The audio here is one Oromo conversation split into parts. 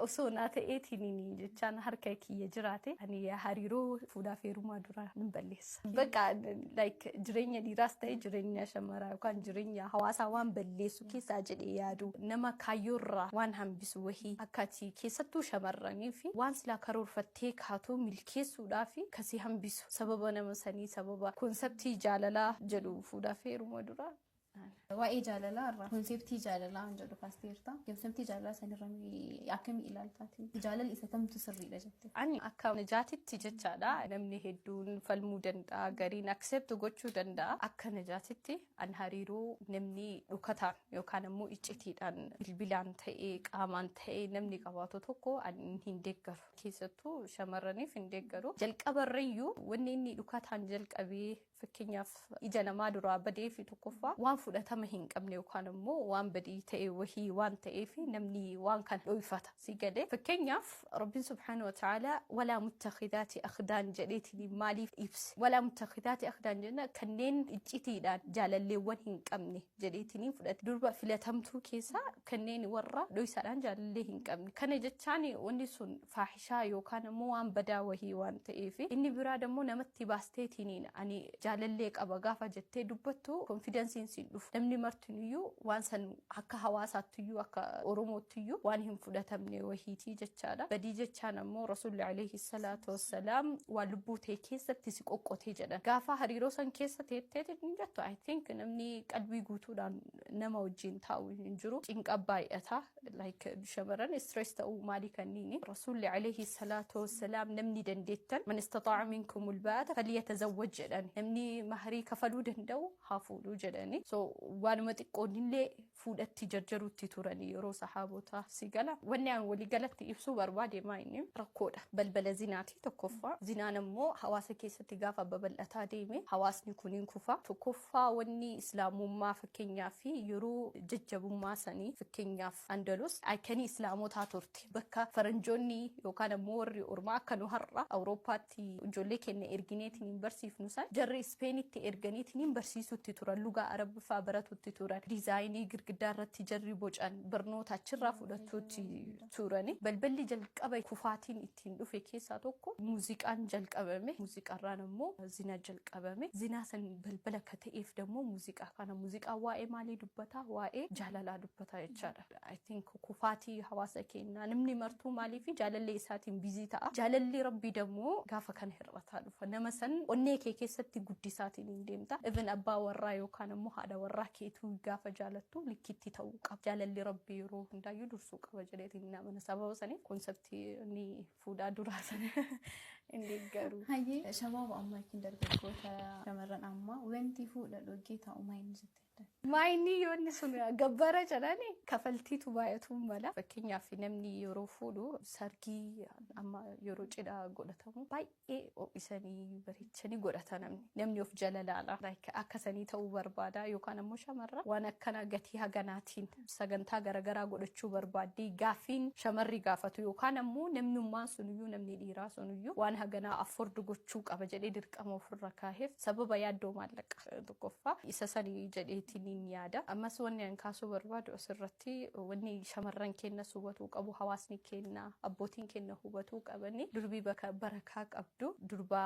Osoo naa ta'eetiin jechaan harka kiyya jiraate, ani hariiroo fuudhaaf heerumaa dura nan balleessa. Bakka like jireenya dhiiraas ta'e jireenya shamaraa yookaan jireenya hawaasaa waan balleessu keessaa jedhee yaadu, nama kaayyoorraa waan hambisu wahii, akka ati keessattuu shamarranii fi waan silaa karoorfattee kaatoo milkeessuudhaa fi kasii hambisu sababa nama sanii, sababa concept jaalalaa jedhu fuudhaaf heeruma dura. Waa'ee jaalalaa irraa concept jaalalaa waan jedhu kaasteerta. Concept jaalalaa sanirra akkamii ilaaltaati? Jaalalli isa kamtu sirriidha jette? Ani akka Najaatitti jechaadha. Namni hedduun falmuu danda'a, gariin accept gochuu danda'a. Akka Najaatitti an hariiroo namni dhokataan yookaan ammoo iccitiidhaan bilbilaan ta'ee qaamaan ta'ee namni qabaatu tokko an hin deeggaru. Keessattuu shamarraniif hin deeggaru. Jalqabarrayyuu wanni inni dhokataan jalqabee, fakkeenyaaf, ija namaa duraa badee fi tokkoffaa waan fudhatama hin qabne yookaan immoo waan badii ta'e wahii waan ta'eef namni waan kana dhoyfata si galee. Fakkeenyaaf, Rabbiin subhaanahu wa ta'ala "ولا متخذات أخدان" jedheetiin maaliif ibse? "ولا متخذات أخدان" jenna, kanneen iccitiidhaan jaalalleewwan hin qabne jedheetiin fudhate. Durba filatamtuu keessaa kanneen warra dhoysaadhaan jaalallee hin qabne. Kana jechaan wanni sun faahishaa yookaan immoo waan badaa wahii waan ta'eef. Inni biraa immoo namatti baasteetiin ani jaalallee qaba gaafa jettee dubbattu, confidenceiin siin dhufu. Namni martinuyyuu waan san akka hawaasaattiyyuu akka Oromootiyyuu waan hin fudhatamne wahiitii jechaadha. Badii jechaan ammoo Rasuulli عليه الصلاة والسلام waan lubbuu ta'e keessatti si qoqqotee jedhan. Gaafa hariiroo san keessa teettee jettu, I think namni qalbii guutuudhaan nama wajjin taa'u hin jiru. Cinqa baay'ata. Like shamarran stress ta'uu maalii kanniini. Rasuulli عليه الصلاة والسلام namni dandeettan "من استطاع منكم الباءة فليتزوج" jedhan. Namni maharii kafaluu danda'u haa fuudhuu jedhani. So waanuma xiqqoonillee fuudhatti jarjaruutti turanii yeroo sahaabota si gala. Wanni an walii galatti ibsuu barbaade maa inni rakkoodha. Balbala zinaati tokkoffaa. Zinaan ammoo hawaasa keessatti gaafa babal'ataa deeme hawaasni kuniin kufa. Tokkoffaa, wanni islaamummaa fakkeenyaa fi yeroo jajjabummaa sanii, fakkeenyaaf, Andalus iconii islaamotaa turte. Bakka faranjoonni yookaan ammoo warri ormaa akka nu har'a Awurooppaatti ijoollee keenya ergineetiin hin barsiifnu san, jarri Ispeenitti erganiitiin hin barsiisutti turan, lugaa Arabiffaa baratutti turan, designii girgiddaa irratti jarri bocan barnoota achirraa fudhatuutti turani. Balballi jalqaba kufaatiin ittiin dhufe keessaa tokko muuziqaan jalqabame. Muuziqaarraan ammoo zinaa jalqabame. Zinaa san balbala akka ta'eef dammoo muuziqaa kana. Muuziqaa waa'ee maalii dubbataa? Waa'ee jaalalaa dubbataa jechaadha. I think kufaatii hawaasa keenyaa namni martuu maaliif jaalallee isaatiin busy ta'a. Jaalalli Rabbii dammoo gaafa kana hir'ataa dhufa. Nama san onnee kee keessatti guddisaatiin hin deemta. Even abbaa warraa yookaan ammoo haadha warraa keetuu gaafa jaalattu likkitti ta'uu qaba. Jaalalli Rabbii yeroo hundaayyuu dursuu qaba jedheetiin nama sababa saniif concept ni fuudhaa duraa sana hin deeggaru. Hayyee, shabaaba ammaa yookiin dargaggoota shamarran ammaa wanti fuudha dhoggee taa'u maa inni jettee? Maayinni yoonni sun gabbara jedhani kafaltiitu baay'atuu mala. Fakkeenyaaf, namni yeroo fuudhu sargii amma yeroo cidhaa godhatamu baay'ee ho'isanii bareechanii godhata namni. Namni of jala laala. Like akka sanii ta'uu barbaada yookaan ammoo shamarra waan akkana gatii haganaatiin sagantaa garaagaraa godhachuu barbaaddi. Gaaffiin shamarri gaafatu yookaan ammoo namnummaan sunuyyuu, namni dhiiraa sunuyyuu waan haganaa afford gochuu qaba jedhee dirqama ofirra kaaheef sababa yaaddoo maallaqa tokkoffaa isa sanii jedheetiin hin yaada. Ammas wanni an kaasuu barbaadu asirratti, wanni shamarran keenya hubatuu qabu, hawaasni keenya, abbootiin keenya hubatuu qabani, durbii bakka barakaa qabdu durba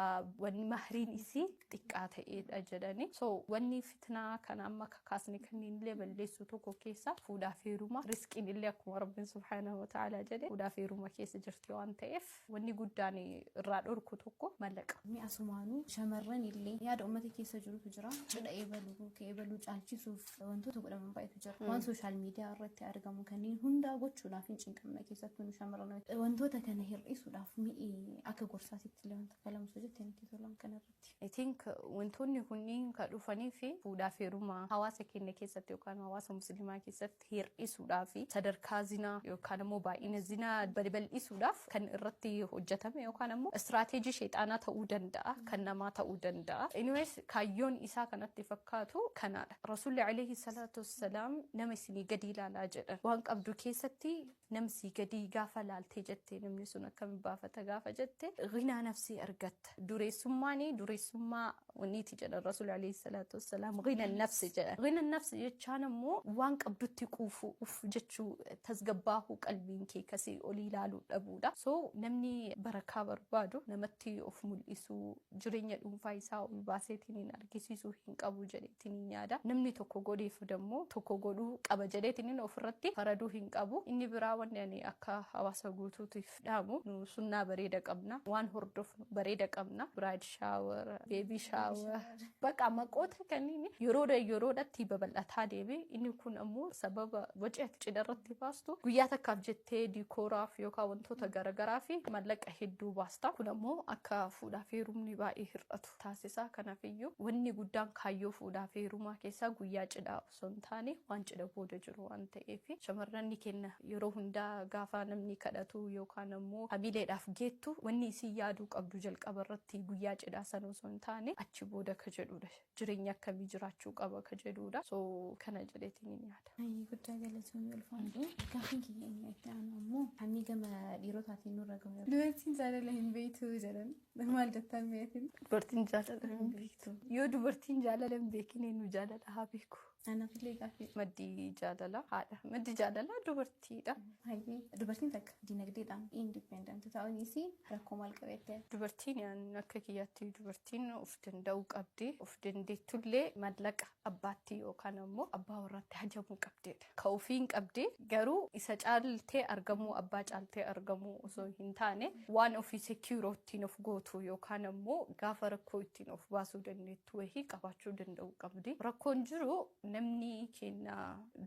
wanni mahriin isii xiqqaa ta'edha jedhani. So wanni fitnaa kana amma kakaasni kanneen illee balleessu tokko keessa fuudhaaf heeruma, riskiin illee akkuma Rabbiin سبحانه وتعالى jedhe fuudhaaf heeruma keessa jirti waan ta'eef, wanni guddaan irraa dhorku tokko mallaqa. Mi'a asumaanuu shamarran illee yaada uummata keessa jirutu jira. Cidha eebaluu eebaluu caalchisuuf wantoota godhaman baay'eetu jira. Waan social media irratti argamu kanneen hundaa gochuudhaaf hin cinqamna, keessattuu nu shamarran. Wantoota kana hir'isuudhaaf mi'i akka gorsaatitti illee wanta kalamsu jettee natti tolan kanarratti. I think wantoonni kunniin kan dhufanii fi fuudhaaf heeruma hawaasa keenya keessatti yookaan hawaasa musliimaa keessatti hir'isuudhaa fi sadarkaa zinaa yookaan immoo baay'ina zinaa balbal'isuudhaaf kan irratti hojjetame yookaan immoo istiraateejii sheexaanaa ta'uu danda'a, kan namaa ta'uu danda'a. Anyways, kaayyoon isaa kanatti fakkaatu kanaadha. Rasuulli alayhi salaatu wassalaam nama isinii gadi ilaalaa jedhan. Waan qabdu keessatti nama sii gadii gaafa laaltee jette, namni sun akkami baafata gaafa jette, ghinaa nafsii argatta. Dureessummaani dureessummaa wanniiti jedhan Rasuulli alayhi salaatu wassalaam, ghina nafsi jedhan. Ghina nafsi jechaan ammoo waan qabdutti quufuu, uf jechuu, tasgabbaahuu, qalbiin kee kasii olii ilaaluu dhabuudha. So namni barakaa barbaadu namatti of mul'isuu, jireenya dhuunfaa isaa ol baaseetiin argisiisuu hin qabu jedheetiin yaada. Namni tokko godheef dammoo tokko godhuu qaba jedheetiin ofirratti faraduu hin qabu. Inni biraa wanni ani akka hawaasa guutuutiif dhaamu, nu sunnaa bareeda qabna. Waan hordofnu bareeda qabna. Bride shower, baby shower. Bakka maqoota kanneen yeroodha yeroodhatti babal'ataa deeme. Inni kun ammoo sababa waci ati cidha irratti baastu, guyyaa takkaaf jettee diikooraaf yookaan wantoota garaagaraa fi maallaqa hedduu baasta. Kun ammoo akka fuudhaa fi heerumni baay'ee hir'atu taasisa. Kanaafiyyuu wanni guddaan kaayyoo fuudhaa fi heerumaa keessaa guyyaa cidhaa osoo hin taane waan cidha booda jiru waan ta'eef, shamarran kenna yeroo hundaa gaafa namni kadhatu yookaan ammoo hamileedhaaf geettu, wanni isii yaaduu qabdu jalqaba irratti guyyaa cidhaa sana osoo hin taane achi booda ka jedhudha. Jireenya akkamii jiraachuu qaba ka jedhudha. So kana jedheetiin hin yaada. Ayi, guddaa galatoomii, ulfaadhu. Gaaffiin kiyya inni itti aanu ammoo hamii gama dhiirotaatiin nurra gahu. Dubartiin jaalala hin beektu jedhan, maal jettan meetiin? Dubartiin jaalala hin beektu. Yoo dubartiin jaalala hin beekin, eenyu jaalala haa beeku? Anaaf illee gaaffii. Maddi jaalalaa haadha. Maddi jaalalaa dubartiidha. Hayyee, dubartiin takka dinagdeedhaan independent ta'uunis rakkoo maal qabeette? Dubartiin akka kiyyaatti dubartiin of danda'uu qabdi. Of dandeettullee mallaqa abbaatti yookaan ammoo abbaa warraatti hajamuu qabdedha. Ka ofii hin qabdi, garuu isa caaltee argamuu, abbaa caaltee argamuu osoo hin taane, waan ofii secure ittiin of gootu yookaan ammoo gaafa rakkoo ittiin of baasuu dandeettu wahii qabaachuu danda'uu qabdi. Rakkoon jiru namni keenya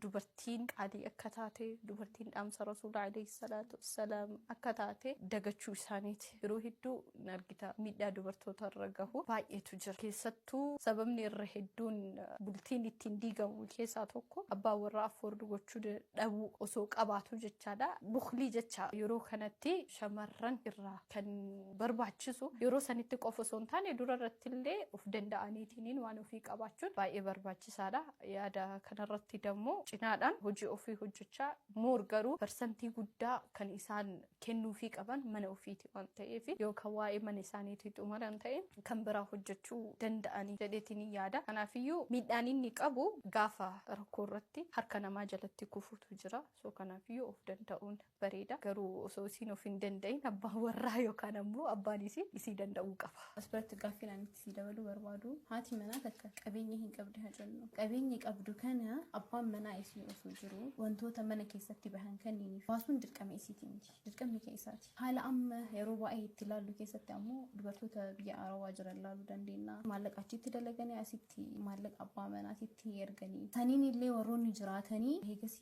dubartiin qaalii akka taate, dubartiin dhaamsa Rasuula alayhi salaatu wassalaam akka taate dagachuu isaaniiti. Yeroo hedduu in argita, miidhaa dubartoota irra gahu baay'eetu jira. Keessattuu sababni irra hedduun bultiin ittiin diigamu keessaa tokko abbaan warraa afford gochuu dhabuu osoo qabaatu jechaadha. Buklii jecha yeroo kanatti shamarran irraa kan barbaachisu, yeroo sanitti qofa osoo hin taane dura irratti illee of danda'aniitiin waan ofii qabaachuun baay'ee barbaachisaadha. Yaada kanarratti dammoo cinaadhaan hojii ofii hojjechaa more, garuu parsantii guddaa kan isaan kennuufii qaban mana ofiiti waan ta'eef, yookaan waa'ee mana isaaniitii xumuran ta'e kan biraa hojjechuu danda'anii jedheetiin yaada. Kanaafiyyuu miidhaan inni qabu gaafa rakkoo irratti harka namaa jalatti kufuutu jira. So kanaafiyyuu of danda'uun bareeda. Garuu osoo isiin of hin danda'in abbaan warraa yookaan ammoo abbaan isii isii danda'uu qaba. As biratti gaaffiin ani itti sii dabaluu barbaadu, haati manaa takka qabeenya hin qabdi haa jennu. Qabeenya qabdu kana abbaan manaa isii osoo jiru wantoota mana keessatti bahan kanniiniif baasuun dirqama isiiti miti. Dirqamni kee isaati. Haala amma yeroo baay'ee itti ilaallu keessatti ammoo dubartoota biyya Arabaa jiran ilaaluu dandeenya. Maallaqa achitti dalaganii asitti maallaqa abbaa manaatitti erganii. Saniin illee warroonni jiraatanii eegas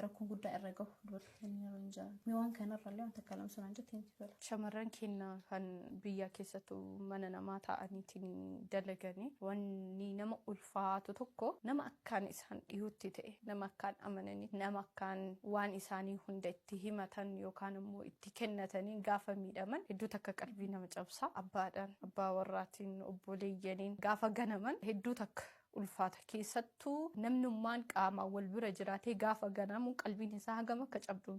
rakkoon guddaa irra gahu dubartoota yeroo hin jiran. Mee waan kanarra illee wanta akka lamsuun jettee nuti tola. Shamarran keenya kan biyya keessattuu mana namaa ta'aniitiin dalaganii, wanni nama ulfaatu tokko nama akkaan isaan dhiyootti ta'e, nama akkaan amananii, nama akkaan waan isaanii hunda itti himatan yookaan immoo itti kennatanii gaafa miidhaman hedduu takka qalbii nama cabsa. Abbaadhaan, abbaa warraatiin, obboleeyyaniin gaafa ganaman hedduu takka ulfaata. Keessattuu namnummaan qaamaan wal bira jiraatee gaafa ganamu qalbiin isaa hagam akka cabdu.